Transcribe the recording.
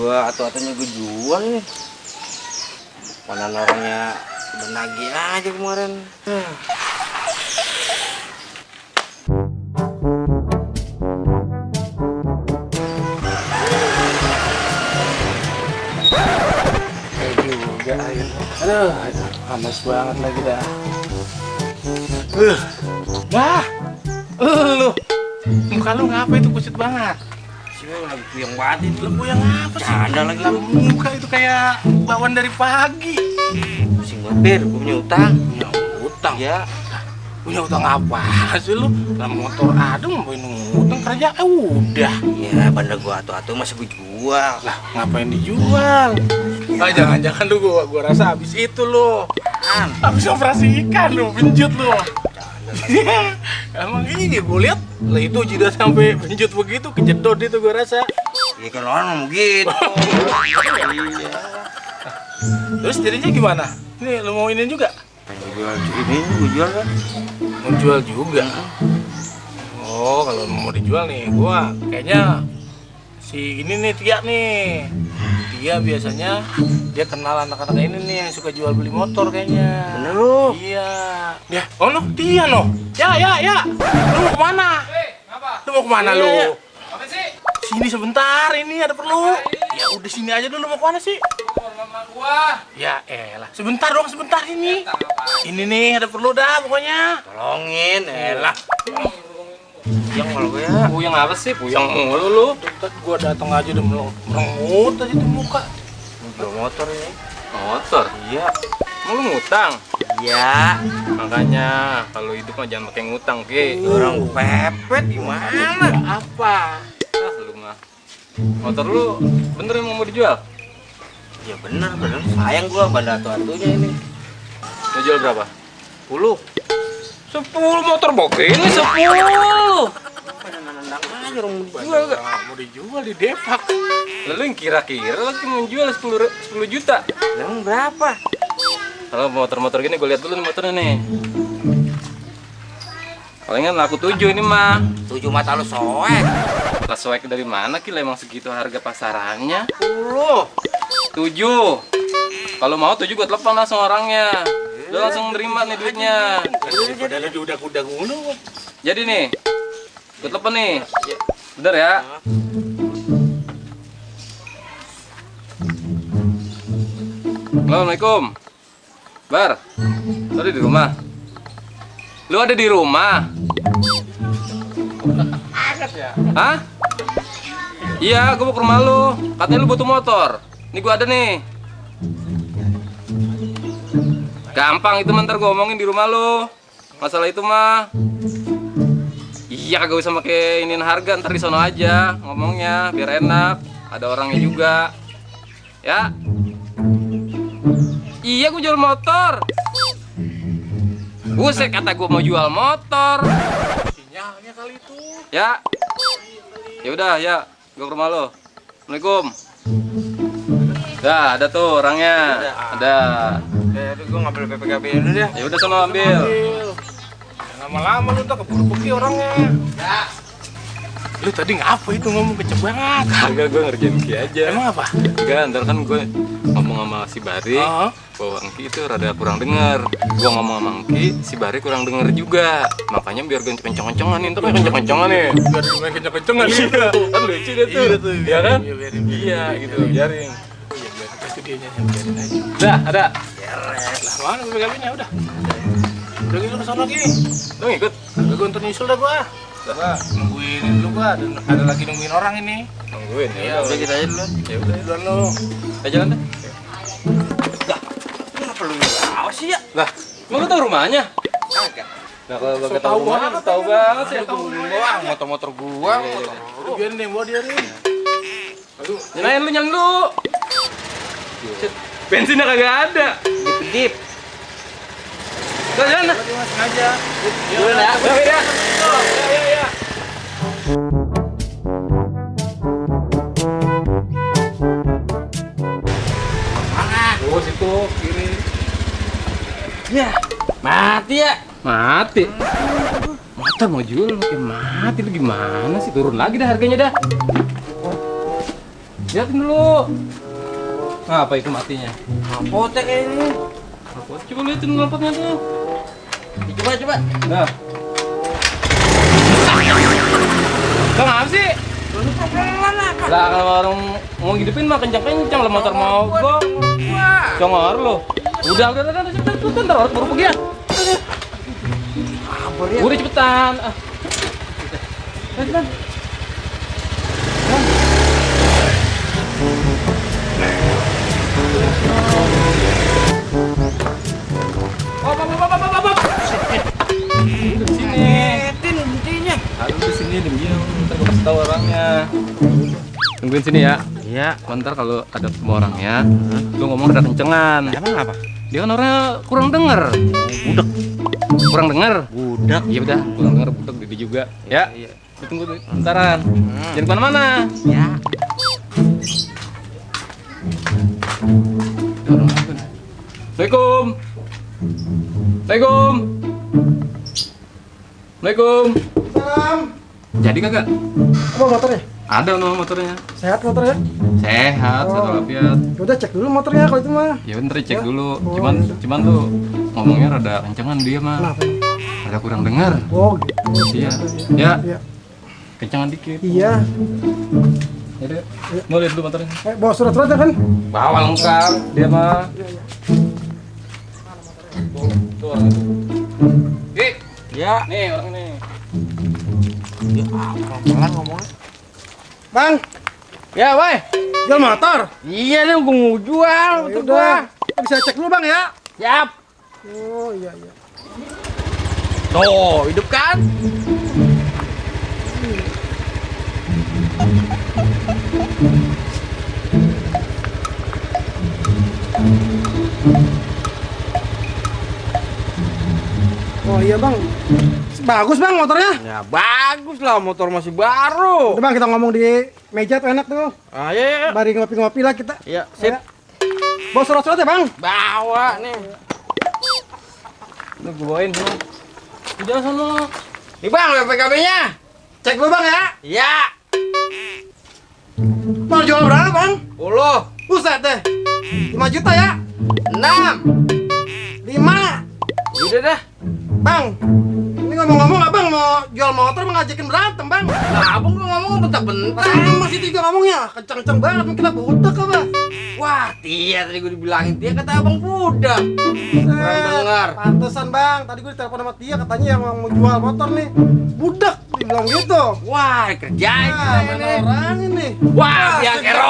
Gua atau-ataunya gue jual nih. Mana orangnya udah nagih aja kemarin. Juga air. Aduh, panas banget lagi dah. Nah, lu muka lu ngapa itu kusut banget? Siapa lagi puyeng banget itu? Lu yang apa sih? Canda lagi lu. Muka itu kayak bawaan dari pagi. Pusing banget, Bir. Gue punya utang. Punya utang? Ya. Punya utang apa sih lu? Lah motor ada ngapain utang kerja? Udah. Iya, bandar gua atau masih gue jual. Lah ngapain dijual? Ah, jangan-jangan lu gua rasa habis itu lu. Habis operasi ikan lu, benjut lu. Emang ini gue lihat lah itu jidat sampai benjut begitu, kejedot itu gue rasa. Iya kalau orang mau gitu. Iya. Terus jadinya gimana? Nih lu mau ini juga? Jual ini gue jual kan? Mau jual juga? Oh kalau mau dijual nih, gua kayaknya si ini nih Tia nih. Dia biasanya dia kenal anak-anak ini nih yang suka jual beli motor kayaknya. Bener lu? Iya. Ya, oh no, dia no. Ya. Lu mau kemana? Apa? Lu mau kemana lu? Apa sih? Sini sebentar, ini ada perlu. Ya udah sini aja dulu, mau kemana sih? Mama gua. Ya elah, sebentar dong, sebentar ini. Ini nih ada perlu dah pokoknya. Tolongin, elah. Yang malu gue ya. Puyeng apa sih? Puyeng mulu lu. Tuh, gua datang aja udah merengut aja tuh muka. Jual motor ini. Motor? Iya. Mau lu ngutang? Iya. Makanya kalau hidup mah jangan pakai ngutang, Ki. Orang pepet gimana? Apa? Ah, lu mah. Motor lu bener yang mau dijual? Ya bener. Sayang gua bandar atu-atunya ini. Mau jual berapa? 10. 10 motor bokeh ini 10. Pada nendang aja orang mau dijual gak? Mau dijual di Depak. Lalu yang kira-kira lagi mau jual 10 juta. Emang berapa? Kalau motor-motor gini gue lihat dulu nih motornya nih. Palingan laku 7 ini mah. 7 mata lu soek. Lah soek dari mana Ki? Lah emang segitu harga pasarannya. 10. 7. Kalau mau 7 gue telepon langsung orangnya. Udah langsung nerima nih duitnya. Padahal udah kuda-kuda. Jadi nih, gue telepon nih. Bentar ya. Assalamualaikum. Bar, lu ada di rumah? Lu ada di rumah? Angkat ya? Hah? Iya, gue mau ke rumah lu. Katanya lu butuh motor. Nih gue ada nih. Gampang itu ntar gue omongin di rumah lu. Masalah itu mah. Iya kagak usah pakai iniin harga, ntar di sono aja ngomongnya biar enak. Ada orangnya juga. Ya. Iya gue jual motor. Buset kata gue mau jual motor. Sinyalnya kali itu. Ya. Ya udah ya, gue ke rumah lo. Assalamualaikum. Dah, ada tuh orangnya. Ada. Gue ngambil PPKB dulu deh. Ya udah sono ambil. Lama-lama lu tak keburu pergi orangnya. Ya. Lu tadi ngapa itu ngomong kenceng banget? Kagak, gue ngerjain Ki aja. Emang apa? Enggak, ntar kan gue ngomong sama si Bari bahwa Engki itu rada kurang denger. Gue ngomong sama Engki, si Bari kurang denger juga. Makanya biar gue kenceng-kencengan nih, ntar kenceng-kencengan nih. Biar gue kenceng-kencengan sih. Kan lucu deh tuh. Iya kan? Iya gitu, biarin. Iya, biarin pasti dia biarin aja. Dah, ada. Lah mana PPKB-nya udah. Udah gitu kesana lagi. Lu ngikut? Kagak gue ntar nyusul dah gua. Nungguin dulu gua, ada lagi nungguin orang ini. Nungguin ya. Ya udah kita aja dulu. Ya udah. Duluan lo. Kita jalan deh. Kenapa lu nggak sih ya? Lah, emang lu tahu rumahnya? Kagak. Nah, kalau gak tahu rumahnya, lu tahu banget sih. Wah, motor-motor gua. Biarin deh, bawa dia nih. Aduh, Nyalain lu, nyalain lu. Shit, bensinnya kagak ada. Dip. Udah jalan dah. dia sengaja. Duluan ya. Ya. Ya. Oh, situ kiri. Ya, mati ya. Mati. Motor mau jual pakai mati lu gimana sih? Turun lagi dah harganya dah. Lihatin dulu. Nah, apa itu matinya? Apotek kayak ini. Coba lihatin lampatnya tuh. Coba. Nah. Bang, apa sih? Lah kalau orang mau hidupin mah kencang-kencang lah motor mau gua. Congor lo. Udah, cepetan, ntar orang baru pergi ya. Udah cepetan. Cepetan. Aduh, di sini diam, ntar gue kasih tahu orangnya. Tungguin sini ya. Iya. Ntar kalau ada semua orangnya, lu ngomong ada kencengan. Emang apa? Dia kan orangnya kurang denger. Budek. Kurang denger. Budak. Iya udah, kurang denger budek dia juga. Ya. Iya. Lu tunggu tuh, bentaran. Jangan kemana-mana. Ya. Assalamualaikum. Assalamualaikum. Assalamualaikum. Salam. Jadi kagak? Apa motornya? Ada no motornya. Sehat motornya? Sehat, satu walafiat. Udah cek dulu motornya kalau itu mah. Ya bentar cek Ya. dulu. Oh, Cuman tuh ngomongnya rada kencengan dia mah. Kenapa? Rada kurang dengar. Oh gitu. Iya. Ya, Iya. kencengan dikit. Iya. Ya udah. Mau lihat dulu motornya. Bawa surat-suratnya kan? Bawa lengkap dia mah. Tuh orang itu. Ya. Nih orang ini. Ya pelan ngomongnya. Bang, Ya, woi. jual motor. Iya nih gua mau jual Oh, motor udah. gua. Bisa cek dulu bang ya. Siap. Oh iya. Tuh, hidup kan? Oh iya bang. Bagus bang motornya. Ya bagus lah, motor masih baru. Udah bang kita ngomong di meja tuh enak tuh. Ah, iya. Mari ngopi-ngopi lah kita. Ya, sip. Ya. Bawa surat-suratnya bang. Bawa nih. Lu gua bawain tuh. Udah sana. Nih Bang, PKB-nya. Cek dulu bang ya. Ya. Mau jual berapa bang? 10, Buset deh. 5 juta ya. 6. 5. Udah dah. Bang, ini ngomong-ngomong abang mau jual motor mengajakin berantem bang. Nah, abang gua ngomong bentar-bentar. Masih tiga ngomongnya, kencang-kencang banget, mungkin lah budak apa? Wah, Tia tadi gua dibilangin Tia kata abang budak. Kurang dengar. Pantesan bang, tadi gue ditelepon sama Tia katanya yang mau jual motor nih budak, dibilang gitu. Wah, kerjain Nah, kita mana ini. orang ini? Wah, dia kero